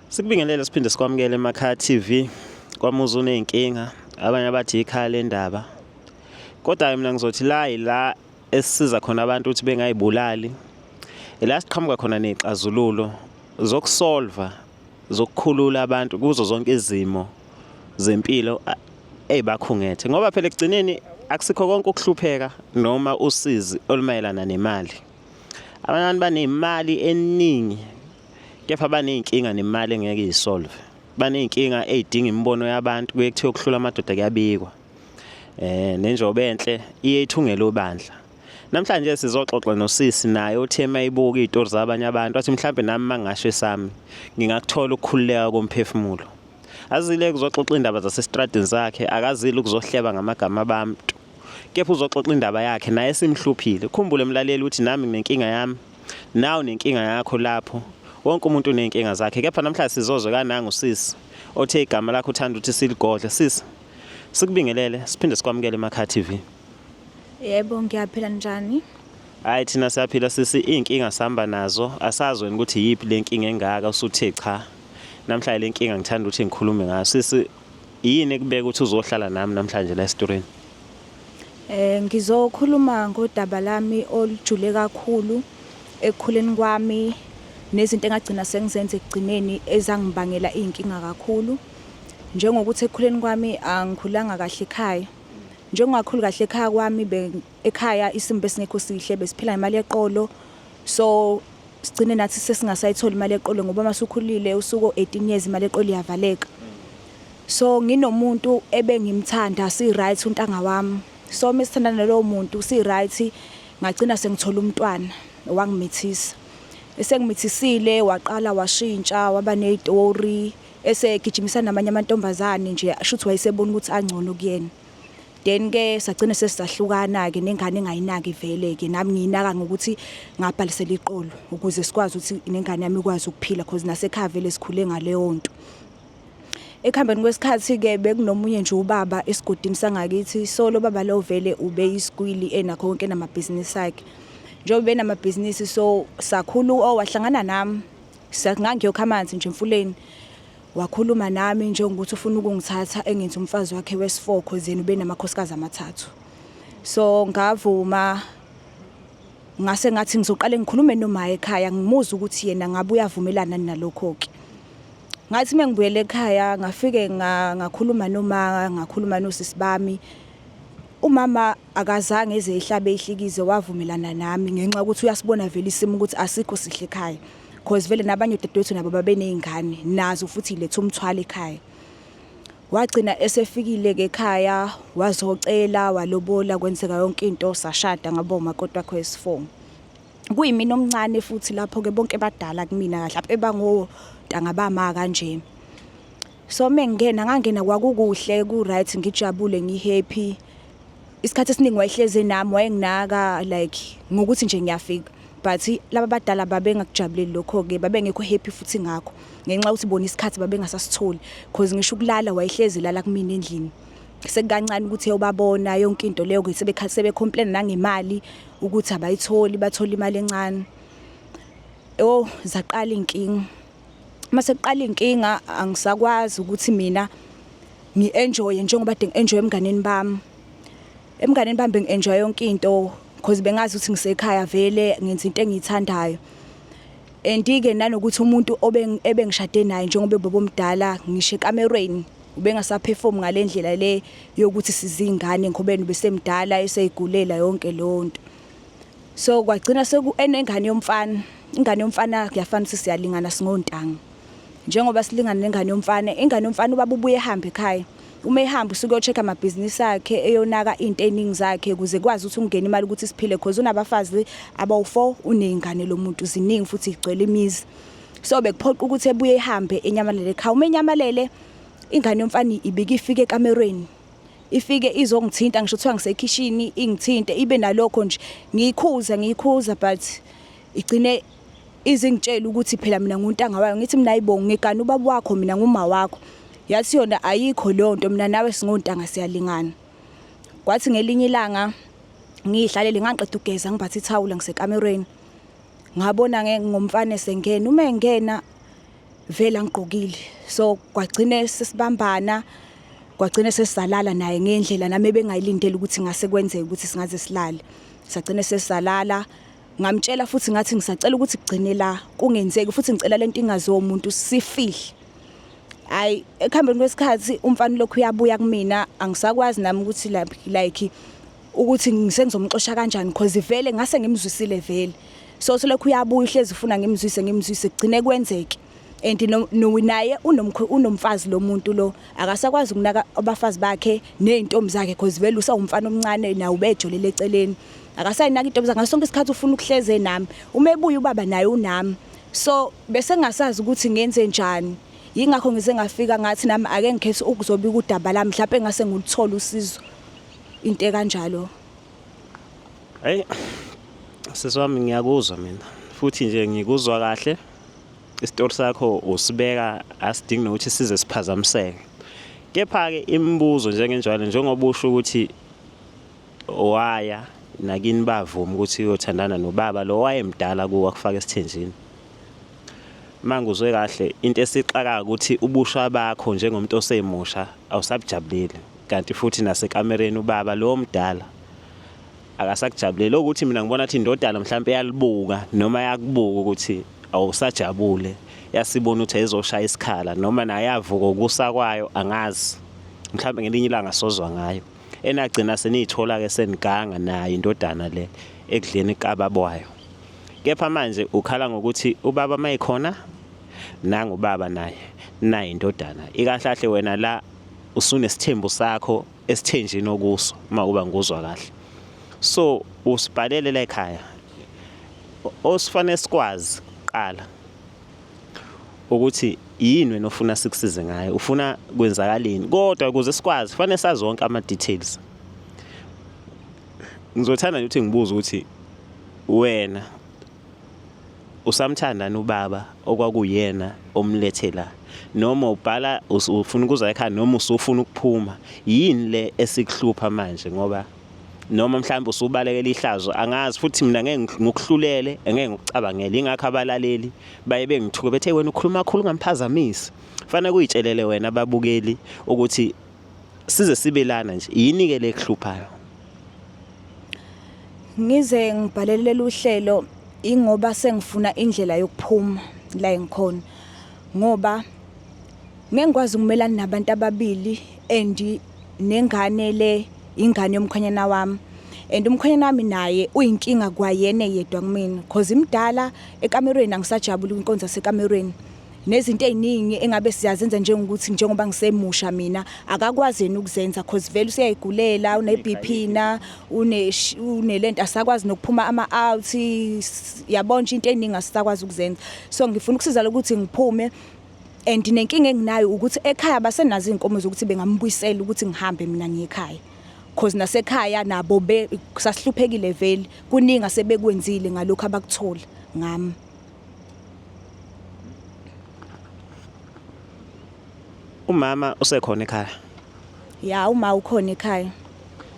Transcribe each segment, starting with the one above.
Sikubingelele siphinde sikwamukele emakhaya TV kwamuzi uney'nkinga abanye abathi ikhaya lendaba kodwa-ke mina ngizothi la yila esisiza khona abantu ukuthi bengayibulali ila siqhamuka khona ney'xazululo zokusolva zokukhulula abantu kuzo zonke izimo zempilo ey'bakhungethe ngoba phela ekugcineni akusikho konke ukuhlupheka noma usizi olumayelana nemali. Abanye abantu banemali eningi kepha baney'nkinga nemali engeke iyisolve. Baney'nkinga ey'dinga imibono yabantu kuye kuthiwe ukuhlula amadoda kuyabikwa. Nenjobo enhle iye ithungele ubandla. Namhlanje sizoxoxa nosisi naye othe mayibuka iy'tori zabanye abantu wathi mhlampe nami mangasho esami ngingakuthola ukukhululeka komphefumulo. Azile kuzoxoxa iy'ndaba zasestradini sakhe, akazile ukuzohleba ngamagama abantu. Kepha uzoxoxa indaba yakhe naye esimhluphile. Khumbule mlaleli ukuthi nami nginenkinga yami, nawe unenkinga yakho lapho. Wonke umuntu uney'nkinga zakhe. Kepha namhlanje sizozwe kanangu sisi othe igama lakhe uthanda ukuthi siligodle. Sisi, sikubingelele siphinde sikwamukele emakhaya TV. Yebo, ngiyaphila njani? Hayi thina siyaphila sisi, iy'nkinga sihamba nazo, asazi wena ukuthi yiphi le nkinga engaka usuthe cha. Namhlanje le nkinga ngithanda ukuthi ngikhulume ngayo. Sisi, yini ekubeka ukuthi uzohlala nami namhlanje la esitorini? Ngizokhuluma ngodaba lami olujule kakhulu ekukhuleni kwami nezinto engagcina sengizenza ekugcineni ezangibangela iy'nkinga kakhulu. Njengokuthi ekukhuleni kwami angikhulanga kahle ekhaya. Njengokungakhuli kahle ekhaya kwami ekhaya isimo besingekho sihle besiphila ngemali yeqolo so sigcine nathi sesingasayitholi imali yeqolo ngoba uma usukhulile usuko 18 years imali yeqolo iyavaleka. So nginomuntu ebengimthanda si-right untanga wami. So uma sithandana nalowo muntu si-right ngagcina sengithola umntwana wangimithisa. Esengimithisile waqala washintsha waba ney'tori esegijimisana namanye amantombazane nje shuthi wayesebona ukuthi angcono kuyena. Then ke sagcina sesisahlukana ke nengane engayinaki vele ke nami ngiyinaka ngokuthi ngabhalisela iqolo ukuze sikwazi ukuthi nengane yami ikwazi ukuphila cause nasekhaya vele sikhule ngaleyo nto. Ekuhambeni kwesikhathi ke bekunomunye nje ubaba esigodini sangakithi so lo baba lo vele ubeyiskwili enakho konke namabhizinisi akhe. Njengoba benamabhizinisi so sakhulu owahlangana nami ngangiyokha amanzi nje emfuleni. Wakhuluma nami njengokuthi ufuna ukungithatha engenza umfazi wakhe wesi-4 cause yena ubenamakhosikazi amathathu. So ngavuma ngase ngathi ngizoqale ngikhulume noma ekhaya ngimuzwe ukuthi yena ngabe uyavumelana nalokho-ke. Ngathi uma ngibuyele ekhaya ngafike ngakhuluma noma ngakhuluma nosisi bami. Umama akazange eze ehlabe ihlikize wavumelana nami ngenxa yokuthi uyasibona vele isimo ukuthi asikho sihle ekhaya. Cause vele nabanye odadewethu nabo babeney'ngane nazo futhi iletha umthwalo ekhaya. Wagcina esefikile-ke ekhaya wazocela walobola kwenzeka yonke into sashada ngaba umakoti wakhe wesi-four. Kuyimina omncane futhi lapho-ke bonke badala kumina kahle apha ebangontanga bama kanje. So mengingena ngangena kwakukuhle ku-right ngijabule ngi-happy. Isikhathi esiningi wayehlezi nami wayenginaka like ngokuthi nje ngiyafika but laba abadala babengakujabuleli lokho-ke babengekho happy futhi ngakho ngenxa yokuthi bona isikhathi babengasasitholi cause ngisho ukulala wayehlezi elala kumina endlini. Sekukancane ukuthi eyobabona yonke into leyo-ke sebe-complain-a nangemali ukuthi abayitholi bathola imali encane. Oh zaqala iy'nkinga. Mase kuqala iy'nkinga angisakwazi ukuthi mina ngi-enjoye njengoba kade ngi-enjoy emnganeni bami. Emnganeni bami bengi-enjoya yonke into cause bengazi ukuthi ngisekhaya vele ngenza into engiyithandayo. And-ke nanokuthi umuntu ebengishade naye njengoba ubaba omdala ngisho ekamerweni ubengasa-perform ngale ndlela le yokuthi sizingane ngoba yena ubesemdala eseyigulela yonke leyo nto. So kwagcina seku enengane yomfana, ingane yomfana kuyafana ukuthi siyalingana singontanga. Njengoba silingana nengane yomfana, ingane yomfana ubaba ubuye ehambe ekhaya. Uma ehamba usuke eyo-check-a amabhizinisi akhe, eyonaka iy'nto ey'ningi zakhe ukuze kwazi ukuthi kungene imali ukuthi siphile cause unabafazi abawu-four, uney'ngane lo muntu ziningi futhi igcwele imizi. So bekuphoqa ukuthi ebuye ehambe enyamalele ekhaya. Uma enyamalele ingane yomfana ibike ifike ekamerweni. Ifike izongithinta ngisho kuthiwa ngisekhishini ingithinte ibe nalokho nje ngiyikhuza ngiyikhuza but igcine izingitshela ukuthi phela mina nguntanga wayo ngithi mina ayibongi ngigana ubaba wakho mina nguma wakho yathi yona ayikho leyo nto mina nawe singontanga siyalingana kwathi ngelinye ilanga ngiyihlalele ngangiqeda ukugeza ngiphathe ithawula ngisekamerweni ngabona ngomfana esengena uma engena. Vele angigqokile. So kwagcine sesibambana kwagcine sesisalala naye ngendlela nami ebengayilindele ukuthi ngase kwenzeke ukuthi singaze silale. Sagcine sesisalala ngamtshela futhi ngathi ngisacela ukuthi kugcine la kungenzeki futhi ngicela lento ingaziwa umuntu sifihle. Hayi ekuhambeni kwesikhathi umfana lokhu uyabuya kumina angisakwazi nami ukuthi like ukuthi ngisengizomxosha kanjani cause vele ngase ngimzwisile vele so selokhu uyabuya uhlezi ufuna ngimzwise ngimzwise kugcine kwenzeke and no, no naye unomfazi lo muntu lo akasakwazi ukunaka abafazi bakhe nezintombi zakhe cause vele usawumfana omncane naye ubejolele eceleni akasayinaka intombi zakhe ngaso sonke isikhathi ufuna ukuhleze nami uma ebuya ubaba naye unami so bese ngingasazi ukuthi ngenze njani yingakho ngize ngafika ngathi nami ake ngikhethe ukuzobika udaba lami mhlawumbe ngase ngiluthola usizo into ekanjalo. Hey sisi wami ngiyakuzwa mina futhi nje ngikuzwa kahle isitori sakho usibeka asidingi nokuthi size siphazamiseke kepha-ke imibuzo njengenjalo njengoba usho ukuthi waya nakini bavuma ukuthi uyothandana nobaba lo wayemdala kuwo akufaka esithenjini manguzwe kahle into esixaka ukuthi ubusha bakho njengomuntu osemusha awusabujabuleli kanti futhi nasekamereni ubaba lo omdala akasakujabuleli ukuthi mina ngibona ukuthi indodana mhlawumbe yalibuka noma yakubuka ukuthi awusajabule yasibona ukuthi ayizoshaya isikhala noma naye yavuka ukusa kwayo angazi mhlawumbe ngelinye ilanga sozwa ngayo enagcina seniyithola-ke seniganga nayo indodana le ekudleni kababa wayo kepha manje ukhala ngokuthi ubaba mayikhona nangubaba naye naye indodana ikahlahle wena la usunesithembu sakho esithenjini okuso uma kuba ngikuzwa kahle so usibhalele la ekhaya osifanele sikwazi kuqala ukuthi yini wena ofuna sikusize ngayo ufuna kwenzakaleni kodwa ukuze sikwazi fanele sazi wonke ama details ngizothanda nje ukuthi ngibuze ukuthi wena Usamthandani ubaba okwakuyena omlethe la? Noma ubhala ufuna ukuza ekhaya noma usufuna ukuphuma? Yini le esikuhlupha manje ngoba noma mhlawumbe usubalekela ihlazo angazi futhi mina ngeke ngikuhlulele ngeke ngikucabangele ingakho abalaleli baye bengithuke bethe wena ukhuluma kakhulu ungamphazamisi fanele kuyitshelele wena ababukeli ukuthi size sibe lana nje yini ke le kuhluphayo Ngize ngibhalele lolu hlelo ingoba sengifuna indlela yokuphuma la engikhona ngoba ngeke ngikwazi ukumelana nabantu ababili and nengane le ingane yomkhwenyana wami and umkhwenyana wami naye uyinkinga kwayena yedwa kumina cause imdala ekamerweni angisajabuli kwinkonzo yasekamerweni nezinto eziningi engabe siyazenza njengokuthi njengoba ngisemusha mina akakwazi yena ukuzenza cause vele useyayigulela une BP na une unelento asakwazi nokuphuma ama out yabona nje into eziningi asisakwazi ukuzenza so ngifuna ukusiza ukuthi ngiphume and nenkinga enginayo ukuthi ekhaya basenazo izinkomo zokuthi bengambuyisela ukuthi ngihambe mina ngiye ekhaya cause nasekhaya nabo be sasihluphekile vele kuningi asebekwenzile ngalokho abakuthola ngami Umama usekhona ekhaya? Ya, uma ukhona ekhaya.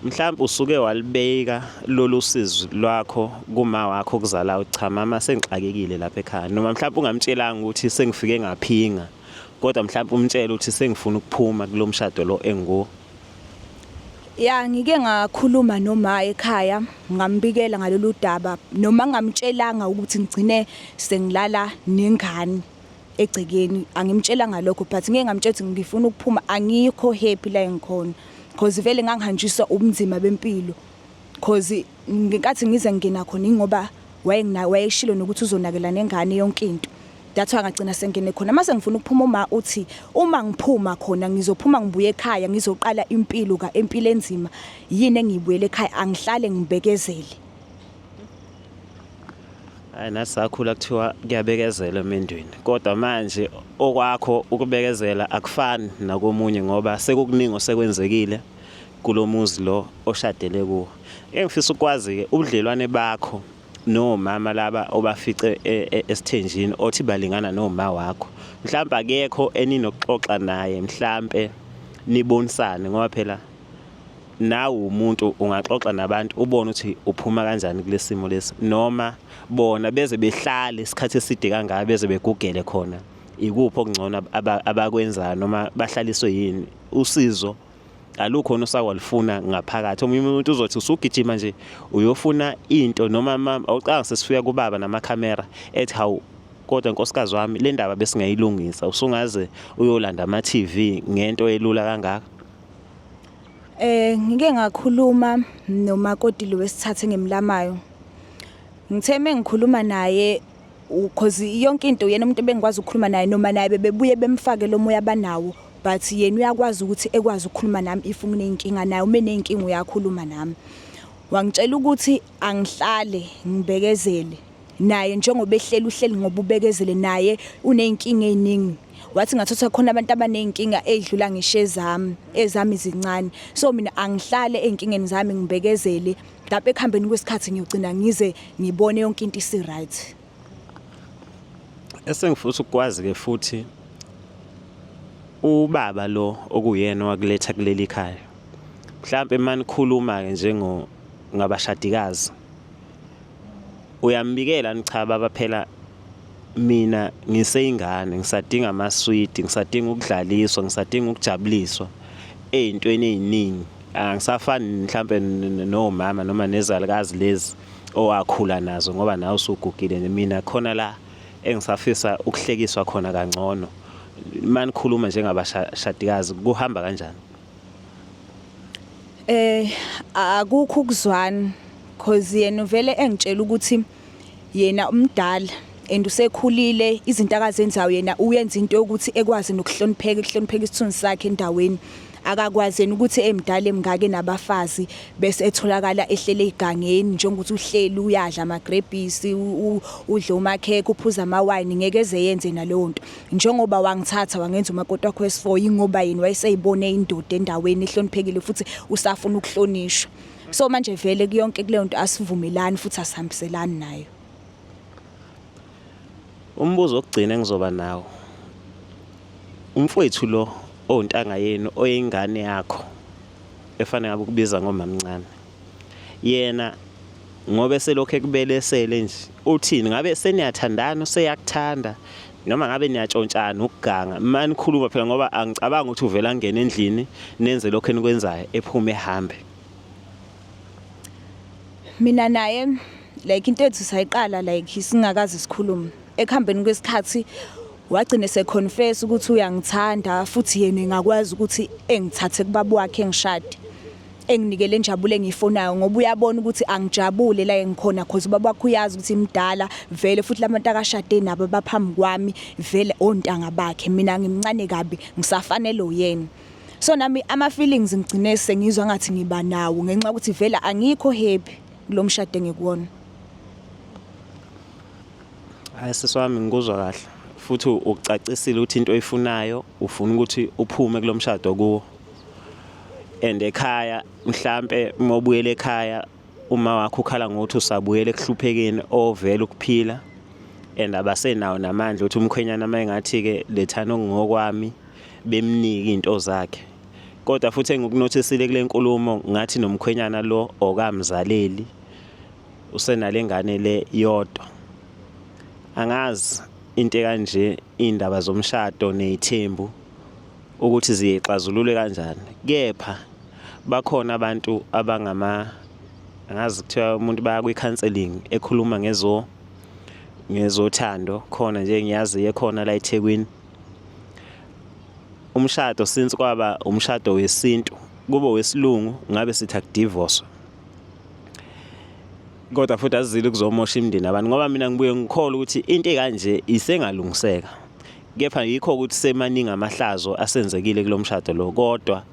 Mhlawumbe usuke walibeka lolu sizi lwakho kuma wakho okuzalayo cha mama sengixakekile lapha ekhaya noma mhlawumbe ungamtshelanga ukuthi sengifike ngaphinga kodwa mhlawumbe umtshele ukuthi sengifuna ukuphuma kulo mshado lo enguwo. Ya ngike ngakhuluma noma ekhaya ngambikela ngalolu daba noma ngamtshelanga ukuthi ngigcine sengilala nengane egcekeni angimtshelanga lokho but ngeke ngamtshela ukuthi ngifuna ukuphuma angikho happy la engikhona cause vele ngangihanjiswa ubunzima bempilo cause ngenkathi ngize ngingena khona ingoba wayeshilo nokuthi uzonakela nengane yonke into that's why ngagcina sengene khona mase ngifuna ukuphuma uma uthi uma ngiphuma khona ngizophuma ngibuye ekhaya ngizoqala impilo ka empilo enzima yini engiyibuyele ekhaya angihlale ngibekezele Hayi nathi sakhula kuthiwa kuyabekezela emendweni kodwa manje okwakho ukubekezela akufani nakomunye ngoba sekukuningi osekwenzekile kulomuzi lo oshadele kuwo. Engifisa ukwazi-ke ubudlelwane bakho nomama laba obafice e, e, esithenjini othi balingana noma wakho mhlawumbe akekho eninokuxoxa naye mhlampe nibonisane ngoba phela nawe umuntu ungaxoxa nabantu ubone ukuthi uphuma kanjani kulesimo lesi noma bona beze behlale isikhathi eside kangaka beze begugele khona Ikuphi okungcono abakwenzayo noma bahlaliswe yini? Usizo alukho osakwalufuna ngaphakathi. Omunye umuntu uzothi usugijima nje uyofuna into noma awucanga sesifika kubaba namakhamera ethi hawu kodwa nkosikazi wami le ndaba besingayilungisa, usungaze uyolanda ama-TV ngento elula kangaka. Ngike ngakhuluma nomakoti lo wesithathu engimlamayo. Ngithe mengikhuluma naye cause yonke into yena umuntu ebengikwazi ukukhuluma naye, noma naye bebebuye bemfake lo moya abanawo, but yena uyakwazi ukuthi ekwazi ukukhuluma nami if nginey'nkinga naye, uma eney'nkinga uyakhuluma nami. Wangitshela ukuthi angihlale ngibekezele naye, njengoba ehleli uhleli ngoba ubekezele, naye uney'nkinga ey'ningi. Wathi ngathatha khona abantu abaney'nkinga ey'dlula ngisho ezami, ezami zincane. So mina angihlale ey'nkingeni zami ngibekezele, lapho ekuhambeni kwesikhathi ngiyogcina ngize ngibone yonke into isi-right. Esengifisa ukukwazi-ke futhi, ubaba lo okuyena owakuletha kuleli khaya, mhlampe uma nikhuluma-ke njengo ngabashadikazi, uyambikela ni cha baba phela mina ngiseyingane, ngisadinga amaswidi, ngisadinga ukudlaliswa, ngisadinga ukujabuliswa ey'ntweni ey'ningi. Angisafani mhlampe nomama noma nezalukazi lezi owakhula nazo ngoba nawe usugugile nje. Mina khona la engisafisa ukuhlekiswa khona kangcono. Uma nikhuluma njengabashadikazi kuhamba kanjani? Akukho ukuzwana cause yena uvele engitshela ukuthi yena umdala and usekhulile, izinto akazenzayo yena uyenza into yokuthi ekwazi nokuhlonipheka, ukuhlonipheka isithunzi sakhe endaweni. Akakwazi yena ukuthi emdala emngake nabafazi bese etholakala ehlele egangeni, njengokuthi uhleli uyadla amagrebhisi, udla umakhekhe, uphuza amawayini, ngeke eze yenze naleyo nto. Njengoba wangithatha wangenza umakoti wakho wesi-4, yingoba yena wayeseyibone indoda endaweni ehloniphekile futhi usafuna ukuhlonishwa. So manje vele kuyonke kuleyo nto asivumelani futhi asihambiselani nayo. Umbuzo wokugcina engizoba nawo, umfowethu lo owuntanga yenu oyingane yakho efanele ngabe ukubiza ngomamncane, yena ngoba eselokhu ekubelesele nje uthini? Ngabe seniyathandana, useyakuthanda noma ngabe niyatshontshana ukuganga? Uma nikhuluma phela, ngoba angicabangi ukuthi uvele angene endlini nenze lokhu enikwenzayo ephume ehambe. Mina naye like into ethu sayiqala like singakaze sikhulume. Ekuhambeni kwesikhathi wagcina eseconfess ukuthi uyangithanda futhi yena engakwazi ukuthi engithathe kubaba wakhe engishade, enginikele injabulo engiyifunayo, ngoba uyabona ukuthi angijabule la engikhona cause ubaba wakhe uyazi ukuthi imdala vele, futhi labantu akashade nabo baphambi kwami vele ontanga bakhe, mina ngimncane kabi, ngisafanele uyena. So nami ama feelings ngigcine sengizwa ngathi ngiba nawo ngenxa yokuthi vele angikho happy kulo mshado engikuwona. Hayi sisi wami, ngikuzwa kahle futhi ucacisile ukuthi into oyifunayo ufuna ukuthi uphume kulo mshado kuwo, and ekhaya mhlampe uma ubuyela ekhaya uma wakho ukhala ngokuthi usabuyela ekuhluphekeni ovela ukuphila, and abasenawo namandla ukuthi umkhwenyana uma engathi-ke lethani okungokwami bemnike iy'nto zakhe. Kodwa futhi engikunotisile kule nkulumo ngathi nomkhwenyana lo okamzaleli usenale ngane le yodwa. Angazi into ekanje, iy'ndaba zomshado ney'thembu ukuthi ziyexazululwe kanjani, kepha bakhona abantu abangama angazi kuthiwa umuntu baya kwi-counselling ekhuluma ngezothando khona nje ngiyazi ekhona la eThekwini. Umshado since kwaba umshado wesintu, kube wesilungu ngabe sithi akudivorce, kodwa futhi azizile kuzomosha imindeni abantu, ngoba mina ngibuye ngikholwa ukuthi into ekanje isengalungiseka, kepha yikho ukuthi semaningi amahlazo asenzekile kulo mshado lo, kodwa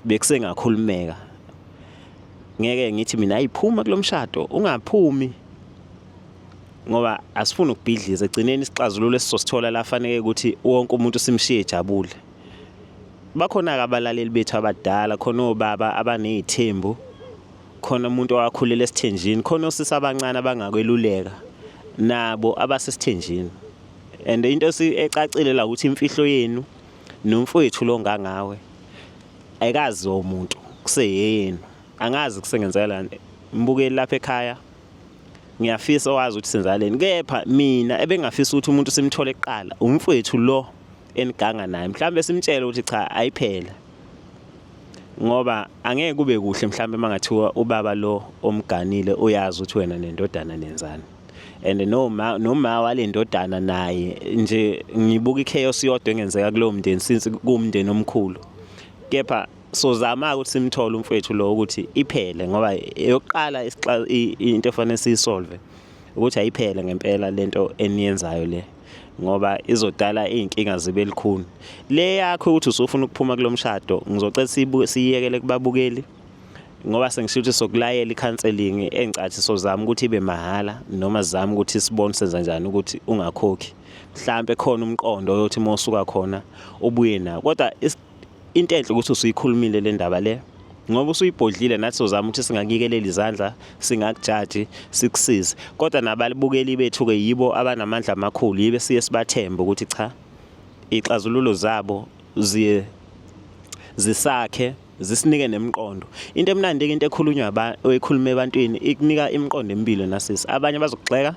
bekusengakhulumeka. Ngeke ngithi mina ayiphuma kulo mshado, ungaphumi, ngoba asifuni ukubhidliza. Egcineni isixazululo esizosithola la faneke ukuthi wonke umuntu simshiye ejabule. Bakhona-ke abalaleli bethu abadala, khona obaba abaney'thembu, khona umuntu owakhulela esithenjini, khona osisi abancane abangakweluleka nabo abasesithenjini. And into ecacile la ukuthi imfihlo yenu nomfowethu lo ngangawe ayikaziwa umuntu, kuseyeyenu. Angazi kusengenzekalani. Mbukeli lapha ekhaya, Ngiyafisa wazi ukuthi senzaleni, kepha mina ebengafisa ukuthi umuntu simthole kuqala umfowethu lo eniganga naye, mhlawumbe simtshele ukuthi cha, ayiphele, ngoba angeke kube kuhle mhlawumbe mangathiwa ubaba lo omganile uyazi ukuthi wena nendodana nenzani, and noma wale ndodana naye nje. Ngibuka ichaos yodwa engenzeka kulowo mndeni, since kuwumndeni omkhulu. Kepha sozama ukuthi simthole umfowethu lo ukuthi iphele, ngoba eyokuqala into efanele siyisolve ukuthi ayiphele ngempela lento eniyenzayo le, ngoba izodala iy'nkinga zibe likhuni. Le yakho ukuthi usufuna ukuphuma kulo mshado, ngizocela siyibuke, siyiyekele kubabukeli, ngoba sengisho ukuthi sokulayela i-counselling engicathi sozama ukuthi ibe mahhala, noma sizame ukuthi sibone senza njani ukuthi ungakhokhi. Mhlampe khona umqondo yokuthi uma usuka khona ubuye nawo, kodwa into enhle ukuthi usuyikhulumile le ndaba le, ngoba usuyibhodlile. Nathi sozama ukuthi singakuyekeleli izandla, singakujaji, sikusize. Kodwa nabalibukeli bethu-ke yibo abanamandla amakhulu, yibe siye sibathembe ukuthi cha, iy'xazululo zabo ziye zisakhe, zisinike nemiqondo. Into emnandi-ke, into ekhulunywa, oyikhuluma ebantwini, ikunika imiqondo emibili nasisi. Abanye bazokugxeka,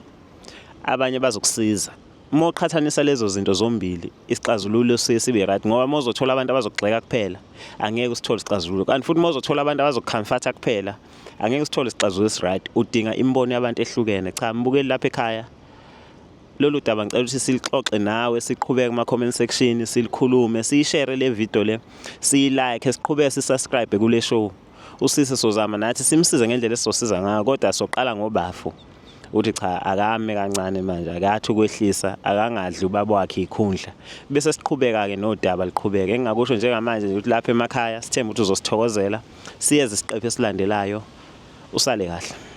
abanye bazokusiza. Uma uqhathanisa lezo zinto zombili, isixazululo siye sibe right, ngoba uma uzothola abantu abazokugxeka kuphela, angeke usithole isixazululo, kanti futhi uma uzothola abantu abazokukhamfatha kuphela, angeke usithole isixazululo esi-right. Udinga imibono yabantu ehlukene. Cha, mbukeli lapha ekhaya, lolu daba ngicela ukuthi silixoxe nawe, siqhubeke kuma-comment section, silikhulume, siyishare le video le, siyi-like, siqhubeke, sisubscribe kule show. Usisi sozama nathi simsize ngendlela esizosiza ngayo, kodwa soqala ngobafo uthi cha, akame kancane manje, akathi ukwehlisa, akangadli ubaba wakhe ikhundla, bese siqhubeka-ke nodaba liqhubeke. Engingakusho njengamanje nje ukuthi lapha emakhaya sithembe ukuthi uzosithokozela. Siyeze isiqephu esilandelayo. Usale kahle.